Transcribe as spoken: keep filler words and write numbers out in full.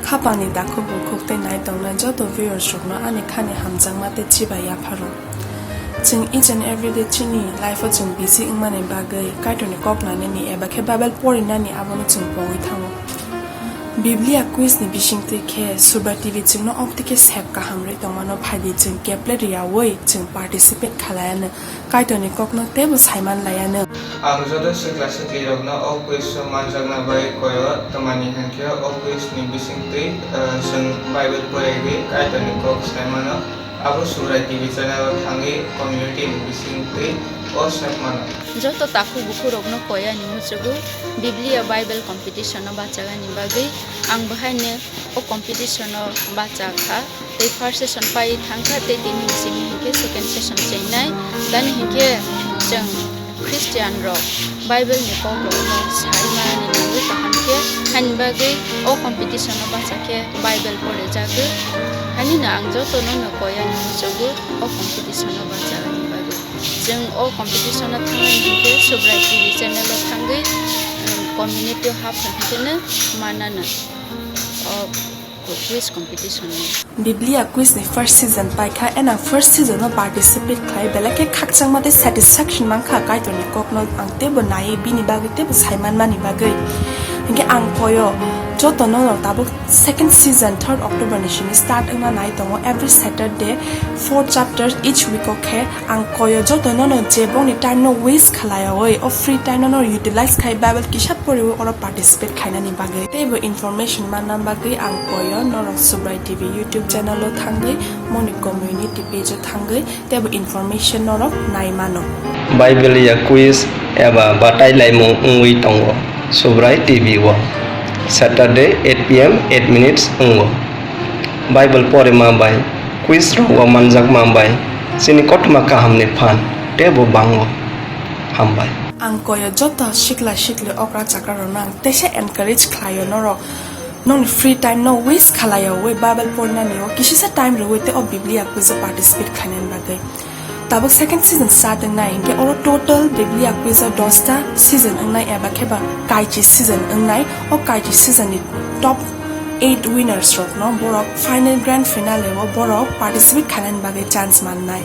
Hapangni takhuk bukhuk tei nai tongnai joto viewers rokno ani khani hamjakma tei chibai yapharo. Chwng each and every day chini life o chwng busy wngmani bagwi Kaitorni kok nainani eba khe Bible porinani abono chwng pogwi thango. Biblia quiz ni bisingtwi khe Subrai T V chwngno oktwi khe sep kaham rwi tongmano phaidi chwng keple riyaui chwng participate khalaiano. Kaitorni kokno teibo saiman laiano. Ang joto sikla siklirokno o quiz o manjakna bai koyo, tamni hinkhe o quiz ni bisingtwi, eh, chwng Bible porigwi Kaitorni kok saimano, abo Subrai T V channel o thangwi community ni bisingtwi o sakmano. Joto takhuk bukhurokno koyani muchugo Biblia Bible competition o bachagani bagwi ang bahaino o competition o bachakha. Tei first session pai thangkha tei tini simi hinkhe second session chengnai. Tani hinkhe chwng Christian rok Bible ni kok rokno sai manani nangwi kaham khe, haini bagwi o competition o bacha khe Bible porejagwi. Hainino ang jotono no koyani muchugo o competition o bachagani bagwi. Chwng o competition o thangnani hinkhe Subrai T V channel o thangwi, um, community o hap hinkhe no manano. O quiz competition ni. Biblia quiz ni first season paikha, and ang first season o participate khlai belai khe khakchangma tei satisfaction mankha Kaitorni kokno ang teibo naiwi bini bagwi teibo saimanmani bagwi. Hinkhe ang koyo jotono no tabuk second season third October ni simi start wngna nai tongo, every Saturday four chapters each week o khe. Ang koyo jotono no je bongni time no waste khlaiwi, o free time no utilize khai Bible kisa poriwi oro participate khainani bagwi. Teibo information manna bagwi ang koyo norok Subrai T V YouTube channel o thangwi, moni community page o thangwi, teibo information norok nai mano. Bible ya quiz eba batai laimung wngwi tongo Subrai T V o Saturday eight P M eight minutes wngo. Bible porima bai, quiz rogo manjakma bai chini kothoma kahamni phan teibo bango. Hambai. Ang koyo joto sikla sikli okra chakra rokno ang teisa encourage khlaio norok. Nokni free time no waste khlaio, wi Bible porinani o kisisa time rwwi tei o Biblia quiz o participate khlainani bagwi. Tabuk second season start wngnai, hinkhe oro total Biblia quiz o dosta season wngnai eba khe ba kaichi season wngnai. O kaichi season ni top eight winners rokno borok final grand finale o borok participate khlainani bagwi chance mannai.